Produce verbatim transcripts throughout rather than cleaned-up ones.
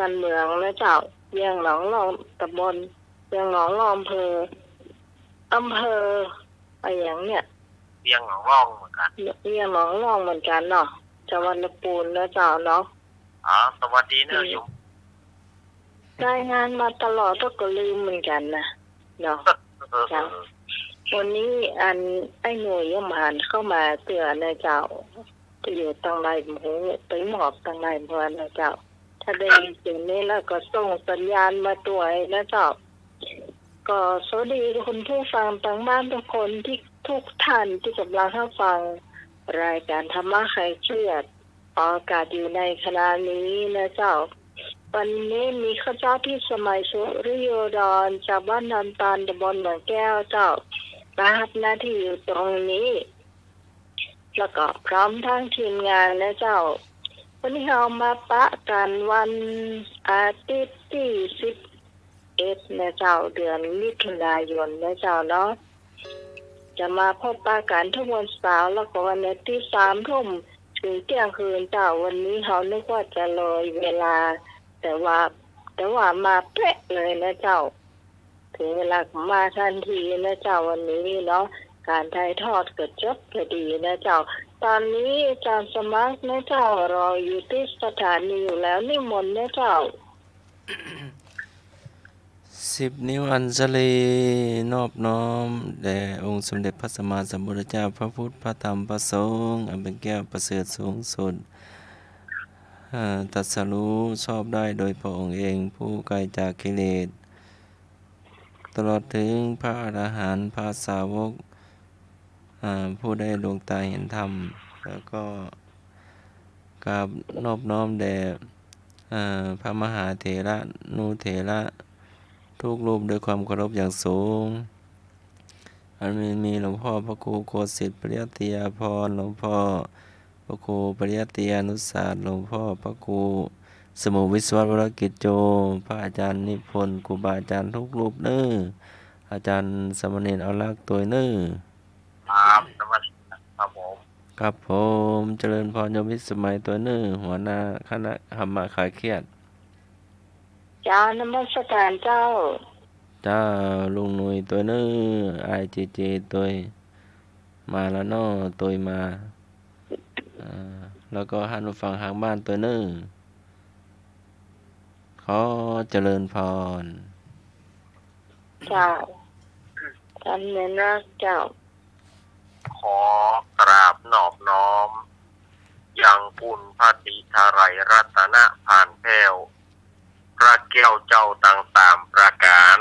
บ้านเมืองนะเจ้า เวียงหนองล่อง ตำบลเวียงหนองล่อง อำเภอ อำเภออะหยังเนี่ย เวียงหนองล่องเหมือนกั๋น เวียงหนองล่องเหมือนกั๋นเนาะ จังหวัดลำปูนนะเจ้าเนาะ อ๋อ สวัสดีเนอะ อืม โยม รายงานมาตลอดก็ลืมเหมือนกั๋นนะเนาะ เจ้า วันนี้อันไอ้หน่วยยังบ่หันเข้ามาเตื้อนะเจ้า ไปอยู่ตังไหนบ่ฮู้ ไปมอบตังไหนบ่ฮู้นะเจ้า ถ้าได้ยินเสียงนี้แล้วก็ส่งสัญญาณมาตวยนะเจ้า ก็สวัสดีคุณผู้ฟังตังบ้านทุกคนตี้ ทุกท่านตี้ก่ำลังฮับฟังรายก๋านธรรมะคลายเครียด ออกอากาศอยู่ในขณะนี้นะเจ้า วันนี้มีข้าเจ้าพิสมัย สุริโยดร จากบ้านดอนตาล ตำบลเมืองแก้วเจ้า มาฮับหน้าตี้อยู่ตรงนี้ แล้วก็พร้อมทั้งทีมงานนะเจ้า วันนี้เฮามาปะกั๋นวันอาทิตย์ตี้สิบเอ็ดนะเจ้า เดือนมิถุนายนนะเจ้าเนาะ จะมาพบปะกั๋นทุกวันเสาร์ แล้วก็วันอาทิตย์ สามทุ่มถึงเตี้ยงคืนเจ้า วันนี้เฮานึกว่าจะเลยเวลา แต่ว่า แต่ว่ามาเป๊ะเลยนะเจ้า ถึงเวลาก็มาทันทีนะเจ้า วันนี้เนาะ ก๋านถ่ายทอดก็จบพอดีนะเจ้า ต๋อนนี้อาจ๋ารย์สมัครนะเจ้า รออยู่ตี้สถานีอยู่แล้ว นิมนต์นะเจ้า สิบนิ้วอัญชลี นอบน้อมแด่องค์สมเด็จพระสัมมาสัมพุทธเจ้า พระพุทธ พระธรรม พระสงฆ์ อันเป็นแก้วประเสริฐสูงสุด เอ่อ ตรัสรู้ชอบได้โดยพระองค์เอง ผู้ไกลจากกิเลส ตลอดถึงพระอรหันต์ พระสาวก อ่า ผู้ได้ดวงตาเห็นธรรม แล้วก็กราบนอบน้อมแด่ อ่า พระมหาเถระ นุเถระ ทุกรูปด้วยความเคารพอย่างสูง อันมี มีหลวงพ่อพระครูโคสิทธิ์ ปริยัตติยาภรณ์ หลวงพ่อพระครูปริยัตติยานุศาสตร์ หลวงพ่อพระครูสมุห์วิศวัตร วรกิจโจ พระอาจารย์นิพนธ์ ครูบาอาจารย์ทุกรูปเน้อ อาจารย์สามเณรเอารักษ์ตวยเน้อ ครับ นมัสการครับผม ครับผม เจริญพรโยมพิสมัยตวยเน้อ หัวหน้าคณะธรรมะคลายเครียด เจ้า นมัสการเจ้า เจ้า ลุงหนุ่ยตวยเน้อ อ้ายเจเจตวย มาแล้วเนาะ ตวยมา อ่า แล้วก็ท่านผู้ฟังทางบ้านตวยเน้อ ขอเจริญพร เจ้า ท่านเณรรักษ์เจ้า ขอกราบนอบน้อม ยังคุณพระศรีทาลัยรัตนพานแก้ว พระแก้วเจ้าตังสามประก๋าน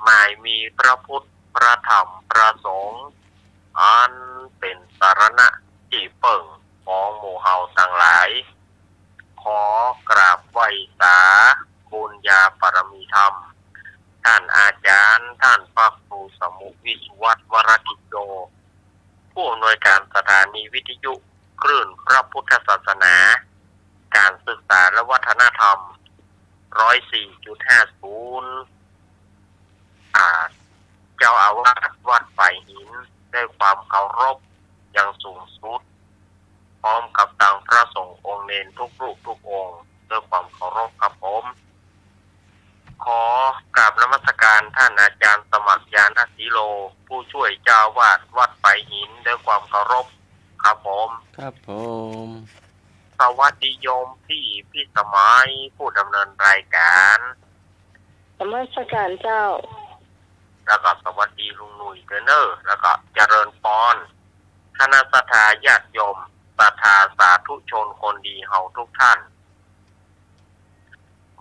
หมายมีพระพุทธ พระธรรม พระสงฆ์ อันเป๋นสรณะตี้เปิ้งของหมู่เฮาตังหลาย ขอกราบไหว้สาบุญญาบารมีธรรม ท่านอาจารย์ ท่านพระครูสมุห์วิศวัตร วรกิจโจ ผู้อำนวยการสถานีวิทยุคลื่นพระพุทธศาสนา ก๋านศึกษาและวัฒนธรรม ร้อยสี่จุดห้าศูนย์ อ่า เจ้าอาวาสวัดฝายหิน ด้วยความเคารพอย่างสูงสุด พร้อมกับตังพระสงฆ์องค์เณรทุกรูปทุกองค์ ด้วยความเคารพครับผม ขอกราบนมัสการท่านอาจารย์สมัคร ญาณสีโล ผู้ช่วยเจ้าอาวาสวัดฝายหิน ด้วยความเคารพครับผม ครับผม สวัสดีโยมพี่พิสมัย ผู้ดำเนินรายการ นมัสการเจ้า แล้วก็สวัสดีลุงหนุ่ยตวยเน้อ แล้วก็เจริญพร คณะศรัทธาญาติโยม ศรัทธาสาธุชนคนดีเฮาทุกท่าน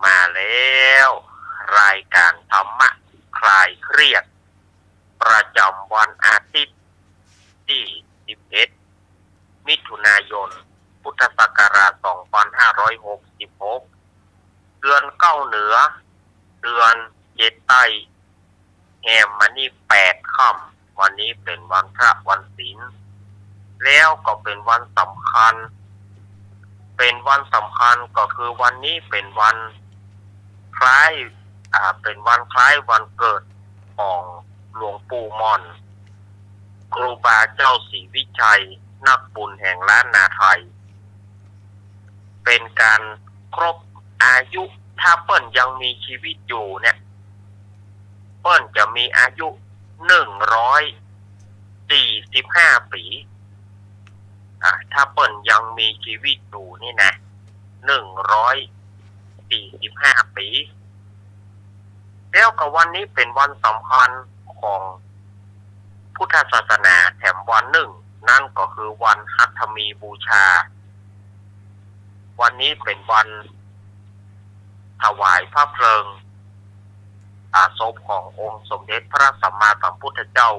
มาแล้ว รายการธรรมะคลายเครียด ประจ๋ำวันอาทิตย์ตี้สิบเอ็ด มิถุนายน พุทธศักราชสองพันห้าร้อยหกสิบหก เดือนเก้าเหนือ เดือนเจ็ดใต้ แฮมมานี่แปดค่ำ วันนี้เป๋นวันพระวันศีล แล้วก็เป๋นวันสำคัญ เป๋นวันสำคัญก็คือวันนี้เป๋นวันคล้าย อ่า เป๋นวันคล้ายวันเกิดของหลวงปู่หม่อน ครูบาเจ้าศรีวิชัย นักบุญแห่งล้านนาไทย เป๋นก๋าน ครบอายุ ถ้าเปิ้นยังมีชีวิตอยู่เนี่ย เปิ้นจะมีอายุหนึ่งร้อยสี่สิบห้าปี๋ อ่า ถ้าเปิ้นยังมีชีวิตอยู่นี่นะ หนึ่งร้อยสี่สิบห้าปี๋ แล้วก็วันนี้เป๋นวันสำคัญของพุทธศาสนาแถมวันนึ่ง นั้นก็คือวันหัตถมีบูชา วันนี้เป๋นวันถวายพระเพลิง อ่า ศพขององค์สมเด็จพระสัมมาสัมพุทธเจ้า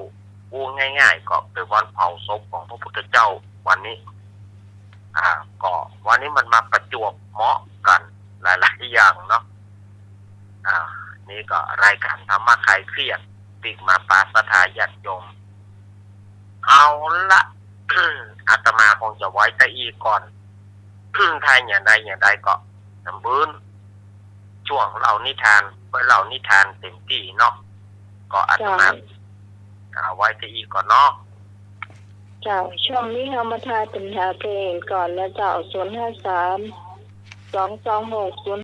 อู้ง่ายๆ ก็เป๋นวันเผาศพของพระพุทธเจ้าวันนี้ อ่า ก็วันนี้มันมาประจวบเหมาะกั๋นหลายๆ อย่างเนาะ อ่า นี่ก็รายก๋านธรรมะคลายเครียด ปิ๊กมาปะศรัทธาญาติโยม เอาละ อาตมาคงจะไหว้ตะอี้ก่อน ถ้าอย่างใดอย่างใดก็นำบื้น ช่วงเล่านิทาน ไว้เล่านิทานเต็มตี้เนาะ ก็อาตมา เจ้า อ่า ไหว้ตะอี้ก่อนเนาะ เจ้า ช่วงนี้เฮามาทายปัญหาเพลงก่อนนะเจ้า ศูนย์ห้าสาม สองสองหก ศูนย์